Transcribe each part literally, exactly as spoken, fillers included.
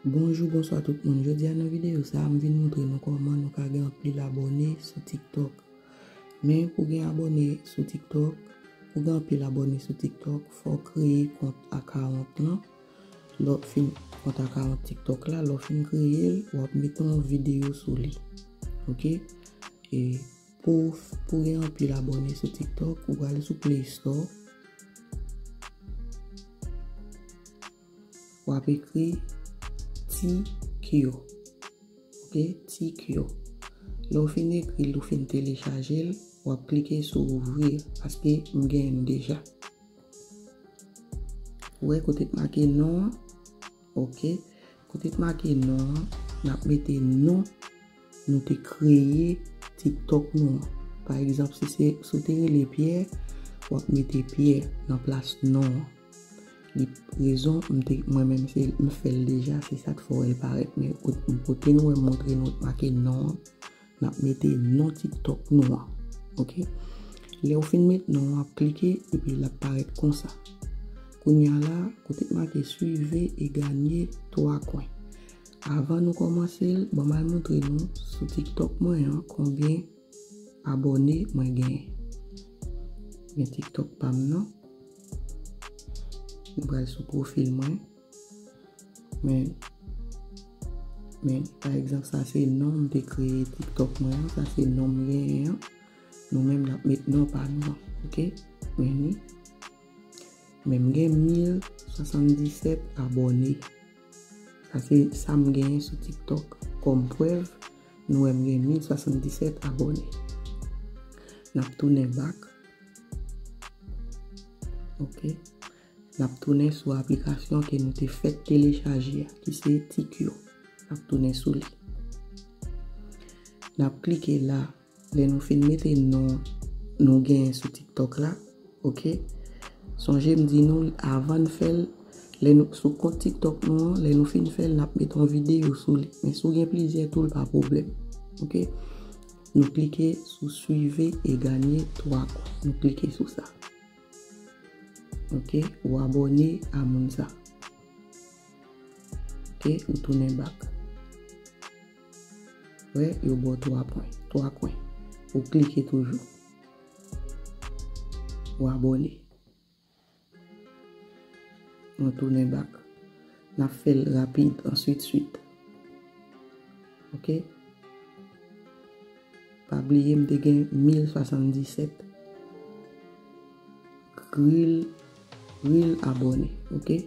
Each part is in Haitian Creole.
Bonjou, bonswa tout moun. Jodi a nan videyo sa a, m vin montre nou kòman nou ka gen anpil abòne sou TikTok. Men pou gen abòne sou TikTok, pou gen anpil abòne sou TikTok, fò w kreye kont akawont lan. Lè w fin kont akawont TikTok la, lè w fin kreye l, w ap mete yon videyo sou li. Oke? E pou, pou gen anpil abòne sou TikTok, ou pral sou Play Store. W ap ekri T Q. Oke, T Q. Lè w fin ekri l, ou fin telechaje l, w ap klike sou ouvrir, paske m genyen l deja. Ou wè kote k make non an? Oke. Kote k make non an, n ap mete non nou te kreye TikTok nou an. Pa egzanp, si se, si w te rele Pierre, w ap mete Pierre nan plas non an. Li rezon, m te, mwen menm, se, m fè l deja, se sa k fè w wè l parèt. Men, ou, kote nou wè m montre nou t make non an, n ap mete non TikTok nou an. Oke? Lè w fin met non an, w ap klike, epi l ap parèt konsa. Kounye a la, kote k make suivez et gagnez trois coins. Avan nou kòmanse l, ban m al montre nou sou TikTok mwen an, konbyen abòne mwen genyen. Men TikTok pa m nan. Nou pral sou pwofil mwen. Men, men, pa egzanp, sa se non m te kreye TikTok mwen an, sa se non m genyen an. Nou menm, n ap met non pa nou an, oke? Men ni. Men m gen mil swasanndisèt abòne. Sa se sa m genyen sou TikTok. Kòm prèv, nou wè m gen mil swasanndisèt abòne. N ap tounen back. Oke. N ap tounen sou aplikasyon ke nou te fèk telechaje a, ki se T Q. N ap tounen sou li. N ap klike la, lè nou fin mete non nou genyen sou TikTok la, oke? Sonje m di nou avan n fè l, lè nou, sou kont TikTok nou an, lè nou fin fè l, n ap mete yon videyo sou li. Men si w gen plizyè tou, l pa pwoblèm, oke? Nou klike sou suivez et gagnez trois coins. Nou klike sou sa. Oke, ou abòne a moun sa. Oke, ou tounen back. Wè, yo ba w twa pwen, twa kwen. Ou klike toujou. Ou abòne. Nou tounen back. N ap fè l rapid, answit swit. Oke? Pa bliye m te gen mil swasanndisèt ril, ril abòne, oke?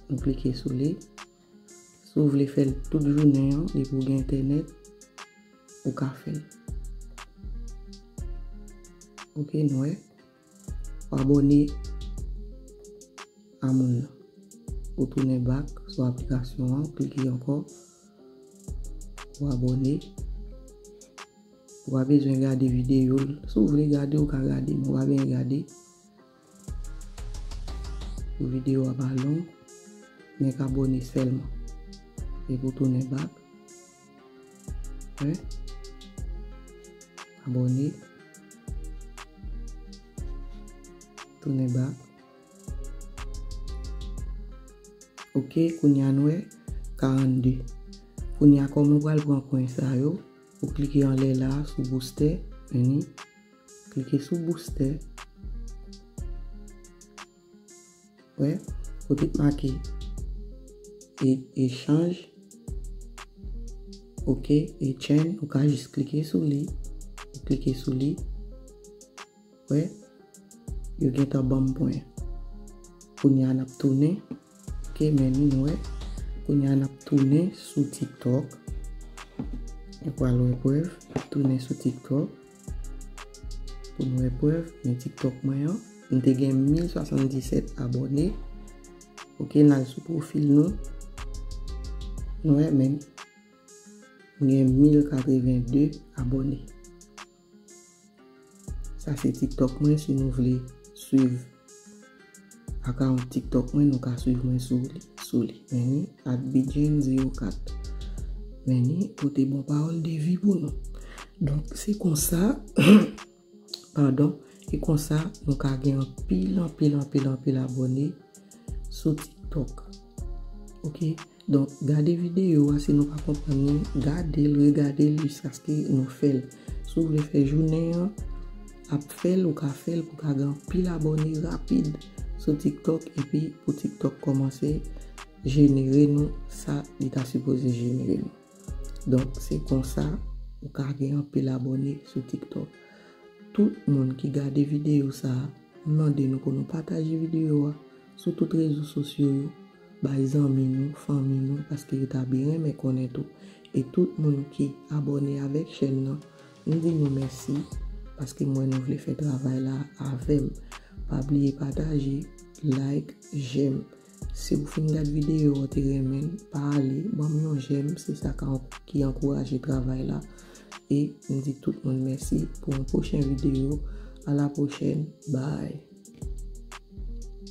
Nou klike sou li. Si w vle fè l tout jounen an, depi w gen entènèt, ou ka fè l. Oke, nou wè. Ou abòne a moun nan. Ou tounen back sou aplikasyon an, ou klike ankò. Ou abòne. Ou pa bezwen gade videyo l. Si w vle gade, ou ka gade, men ou pa bezwen gade. Pou videyo a pa long, men k abòne sèlman. Epi w tounen back. Wè. Abòne. Tounen back. Oke, kounye a nou wè karannde. Kounye a kòman w pral pran kwen sa yo, ou klike anlè la sou boustè, men ni. Klike sou boustè. Wè, kote k make e, echanj. Oke, e chain, ou ka jis klike sou li. Ou klike sou li. Wè, yo gentan ban m pwen. Kounye a n ap tounen. Oke, men ni nou wè. Kounye a n ap tounen sou TikTok. Nou pral wè prèv. N ap tounen sou TikTok. Pou nou wè prèv, men TikTok mwen an. M te gen mil swasanndisèt abòne. Oke, n al sou pwofil nou. Nou wè, men m gen mil katrevende abòne. Sa se TikTok mwen, si nou vle swiv akawont TikTok mwen, nou ka swiv mwen sou li, sou li. Men ni, at bidjen zewo kat. Men ni, pote bon pawòl de vi pou nou. Donk, se konsa, padon, e konsa, nou ka gen anpil, anpil, anpil, anpil abòne sou TikTok. TikTok. Ok? Donk, gade videyo a, si nou pa konprann li, gade l, regade l jiskaske nou fè l. Si w vle fè jounen an, ap fè l, ou ka fè l pou ka gen anpil abòne rapid sou TikTok, epi pou TikTok kòmanse jenere nou sa li ta sipoze jenere nou. Donk, se konsa ou ka gen anpil abòne sou TikTok. Tout moun ki gade videyo sa a, m mande nou pou nou pataje videyo a sou tout rezo sosyo yo, bay zanmi nou, fanmi nou, paske yo ta byen renmen konnen tou. E tout moun ki abòne avèk chèn nan, m di nou mèsi, paske m wè nou vle fè travay la avè m. Pa bliye pataje, like, j'aime. Si w fin gad videyo a, w te renmen l, pa ale, ban m yon j'aime, se sa ka, ki ankouraje travay la. E m di tout moun mèsi pou yon pwochen videyo. A la pwochèn. Bye.